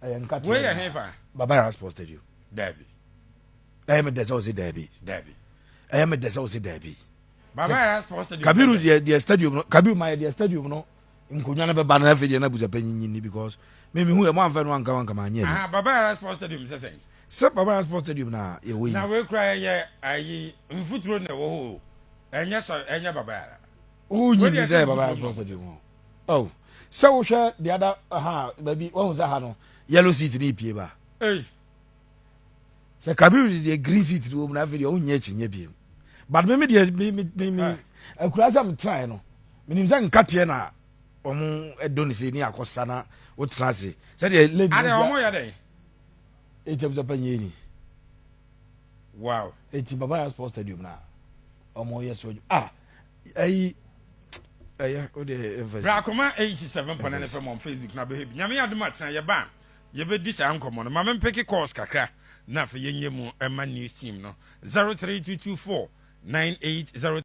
Ɛyɛ nkateɛ. Wei yɛ hefa? Baba Yara Sports Stadium. Dabi. Ɛyɛ me dɛ sɛ ɔsi daabi. Dabi. Ɛyɛ me dɛ sɛ ɔsi daabi. Baba Yara Sports Stadium. Kabiru deɛ stadium no, Kabiru ma yɛ deɛ stadium no nkonnwa no bɛba no, afei deɛ na abusa panyin ni because me hu yɛ mo anfɛ no anka anka ma anyɛ ni. Aha, Baba Yara Sports Stadium sɛ sɛn? Sɛ Baba Yara Sports Stadium na yɛwɔ yi. Na wei kura yɛ ayi mfuturo na ɛwɔ hɔ o. Ɛnyɛ sɔ, ɛnyɛ Baba Yara. Wonyi ni sɛ Baba Yara Sports Stadium hɔ. Oh, sɛ wohwɛ the other ha baabi, wɔn sɛ ha no yellow seat ne epie ba. Ei. Sɛ Kabiru de deɛ green seat ni wɔ mu na afei deɛ ɔnyɛ akyi nyɛ biem. But me deɛ me akura sɛ me tenaeɛ no, menim sɛ nkateɛ na wɔn ɛdɔ ne se ne akɔsa na wotena ase sɛdeɛ lady. Ade wɔn yɛ dɛ. Eti abusa panyin ni. Eti Baba Yara Sports Stadium na wɔn yɛ so, ah, ɛyi ɛyɛ o de ɛnfɛ. Brakoma 87.9 FM on Facebook na bɛhɛ bi. Nyame yɛ adom akyena yɛba a, yɛbɛdi saa nkɔmmɔ no. Ma mempick calls kakra na afei yɛnyɛ mu ɛma news team no. 03224 98.